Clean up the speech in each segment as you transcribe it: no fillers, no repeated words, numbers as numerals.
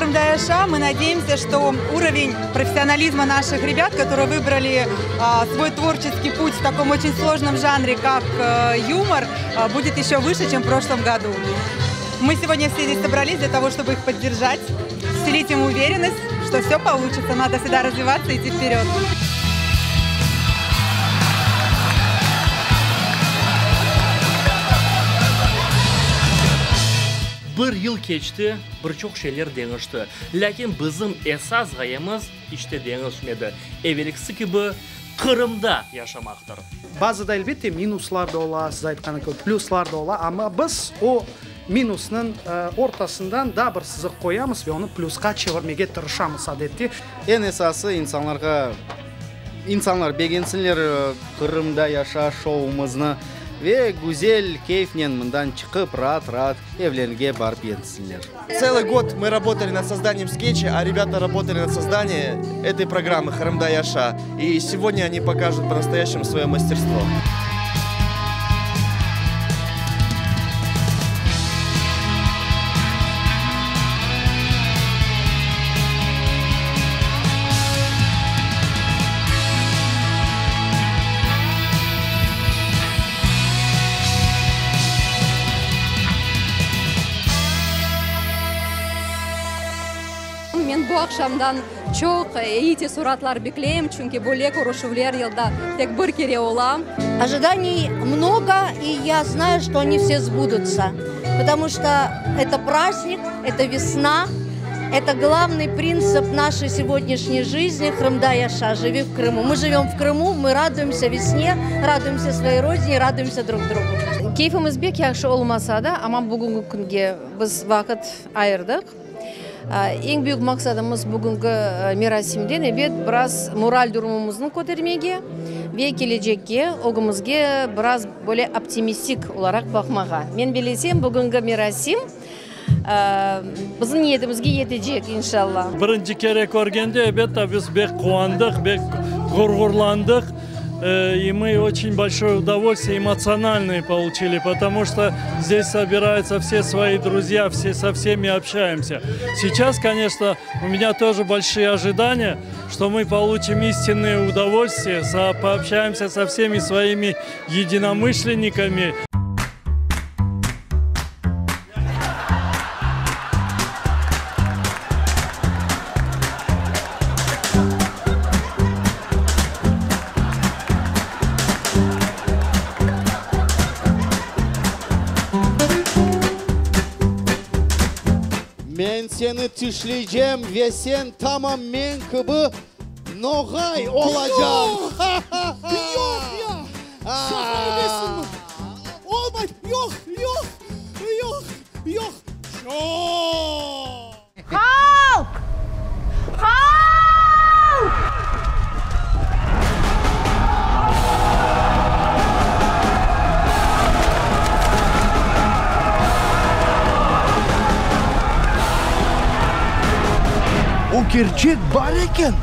Qırımda yaşa мы надеемся, что уровень профессионализма наших ребят, которые выбрали свой творческий путь в таком очень сложном жанре, как юмор, будет еще выше, чем в прошлом году. Мы сегодня все здесь собрались для того, чтобы их поддержать, вселить им уверенность, что все получится, надо всегда развиваться и идти вперед. Bir yıl keçti, bir çoq şeyler deñişti. Lâkin bizim esas ğayemiz iç te deñişmedi, evelkisi kibi Qırımda yaşamaqtır. Bazıda, elbette, minuslar da ola, siz aytqan kibi, plüslar da ola, amma biz o minusnıñ ortasından daa bir sızıq qoyamız ve onı plüsqa çevirmege tırışamız, adette. Eñ esası, insanlarğa, insanlar begensinler Qırımda yaşa şoumıznı ve güzel keyfnen mından çıqıp, raat-raat evlerine barıp yetsinler. Целый год мы работали над созданием скетча, а ребята работали над созданием этой программы Qırımda yaşa. И сегодня они покажут по-настоящему свое мастерство. Men bu aqşamdan çoq eyi teessuratlar bekleyim, çünki böyle körüşüvler yılda tek bir kere ola. Ожиданий много, и я знаю, что они все сбудутся, потому что это праздник, это весна, это главный принцип нашей сегодняшней жизни Qırımda yaşa, живи в Крыму. Мы живем в Крыму, мы радуемся весне, радуемся своей родине, радуемся друг другу. Keyfimiz pek yahşı olmasa da, amma bugünki künge biz vaqıt ayırdıq. Eñ büyük maqsadımız bugünki merasimden, ebet, biraz moral durumımıznı kötermege ve kelecekke, ögümizge biraz böyle optimistik olaraq baqmağa. Men bilesem, bugünki merasim bizim niyetimizge yetecek, inşalla. Birinci kere körgende, ebet, biz bek quvandıq, bek ğururlandıq. И мы очень большое удовольствие эмоциональное получили, потому что здесь собираются все свои друзья, все со всеми общаемся. Сейчас, конечно, у меня тоже большие ожидания, что мы получим истинное удовольствие, пообщаемся со всеми своими единомышленниками. Men seni tişleycem ve sen tamam men kibi noğay olacaq. Yoq, yoq, ya! Şaqa etesiñmi? Olmay! Yoq, yoq, yoq, yoq! Çoq! Halq! Halq! O kerçek bar eken!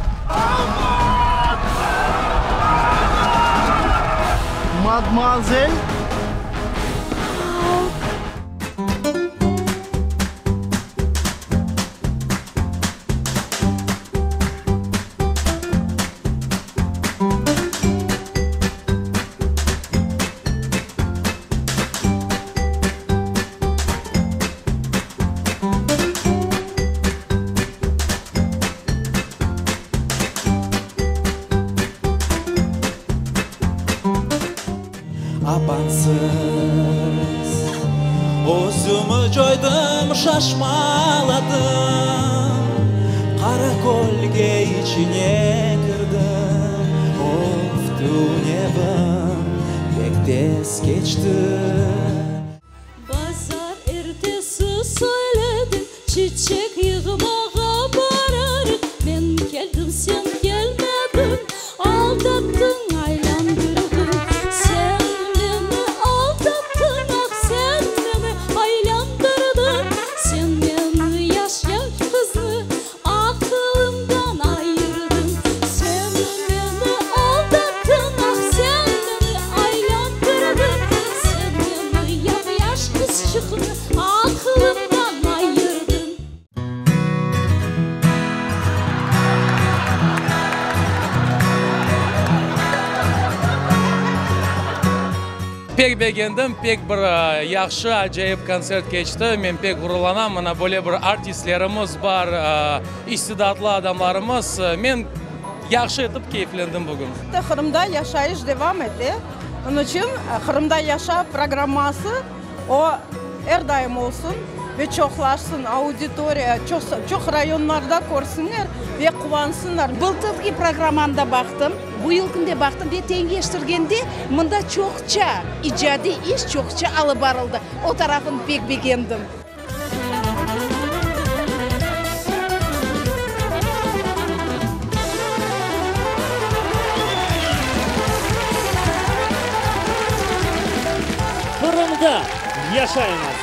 Madmuazel! Apansız özümi coydım, şaşmaladım, Qara kölge içine kirdim, Of, tünevin pek tez keçti. Bazar ertesi söylediñ, Çiçek yığmağa bararıq. Men keldim, sen kelmediñ, Aldattıñ, aylandırdıñ. Sen meni aldattıñ, ah, sen meni aylandırdıñ. Sen meni, yaş-yaş qıznı, Aqılımdan ayırdıñ. Sen meni aldattıñ, ah, sen meni aylandırdıñ. Sen meni. Pek begendim, pek bir yahşı, acayip kontsert keçti. Men pek ğururlanam, mına böyle bir artistlerimiz bar, istidatlı adamlarımız. Men yahşı etip keyflendim bugün. Qırımda yaşayış devam ete. Onıñ içün Qırımda yaşa programması, o, er daim olsun ve çoqlaşsın, auditoriya, çoq rayonlarda körsinler ve quvansınlar. Bıltırki programmanı da baqtım, bu yılkini de baqtım ve teñeştirgende, mında çoqça icadiy iş çoqça alıp barıldı. O tarafını pek begendim. Qırımda yaşaymız!